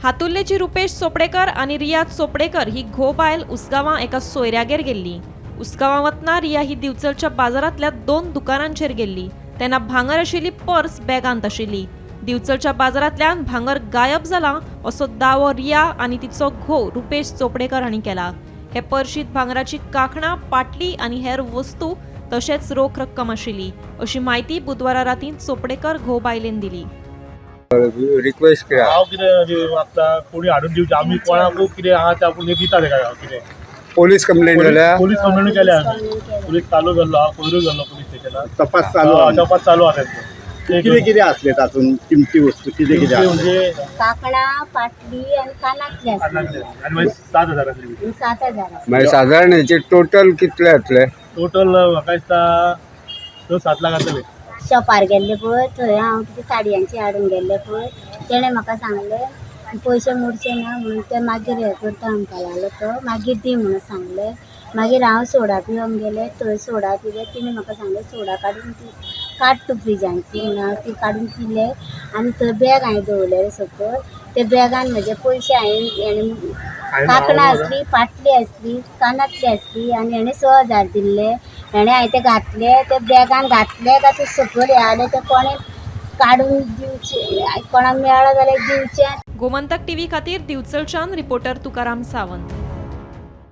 हातुर्लेची रुपेश चोपडेकर आनी रिया चोपडेकर ही घोव बायल उसगांवां एका सोयऱ्यागेर गेल्ली. उसगांवां वतना रिया ही दिवचलच्या बाजारांतल्या 2 दुकानांचेर गेल्ली तेन्ना भांगर आशिल्ली पर्स बॅगांत आशिल्ली. दिवचलच्या बाजारांतल्यान भांगर गायब जाला असो दावो रिया आनी तिचो घोव रुपेश चोपडेकर हांणी केला. हे पर्शीत भांगराची कांकणां, पाटली आनी हेर वस्तू तशेंच रोख रक्कम आशिल्ली अशी म्हायती बुधवारा रातीं चोपडेकर घोव बायलेन दिली. रिक्वेस्ट कितें हांव कितें मागता, कोणी हाडून दिवचें. आमी कोणाकूय कितें आहा तें आपूण दिता तेका. हांव कितें पोलीस कंप्लेंट जाल्या. पोलीस कंप्लेन केल्या आमी. पोलीस चालू जाल्लो आहा, पयरूय गेल्लो पोलीस स्टेशनार. तपास चालू आहा. तपास चालू आहा तेंचो. कितें कितें आसलें तातूंत किमती वस्तू कितें कितें किमती आसलें? म्हणजे काकणां, पाटली आनी कानांतले आसले. आनी मागीर 7,000 आसली. आनी 7,000 आसले. मागीर सादारण हेचे टोटल कितले जातले? टोटल म्हाका दिसता 6-7 लाख जातले. शॉपार गेल्ले पळय थंय हांव कितें साडयांची हाडून गेल्ले पळय, तेणें म्हाका सांगलें पयशे मोडचे ना म्हणून. ते मागीर हें करता म्हणपा लागलो तो, मागीर दी म्हणून सांगलें. मागीर हांव सोडा पिवंक गेलें, थंय सोडा पिलें. तिणें म्हाका सांगलें सोडा काडून ती काड तूं फ्रिजांतली म्हणून. हांव ती काडून पिलें आनी थंय बॅग हांवें दवरलेलें सकयल, त्या बॅगान म्हजे पयशे हांवें हेणें कांकणां आसली, पाटली आसली, कानांतली आसली आनी हेणें 6,000 दिल्ले. हेणें हांवें ते घातले, ते बॅगान घातले काय ते सकयल हें आलें, ते कोणें काडून दिवचें, कोणाक मेळ्ळो जाल्यार दिवचें. गोमंतक टीव्ही खातीर दिवचलच्यान रिपोर्टर तुकाराम सावंत.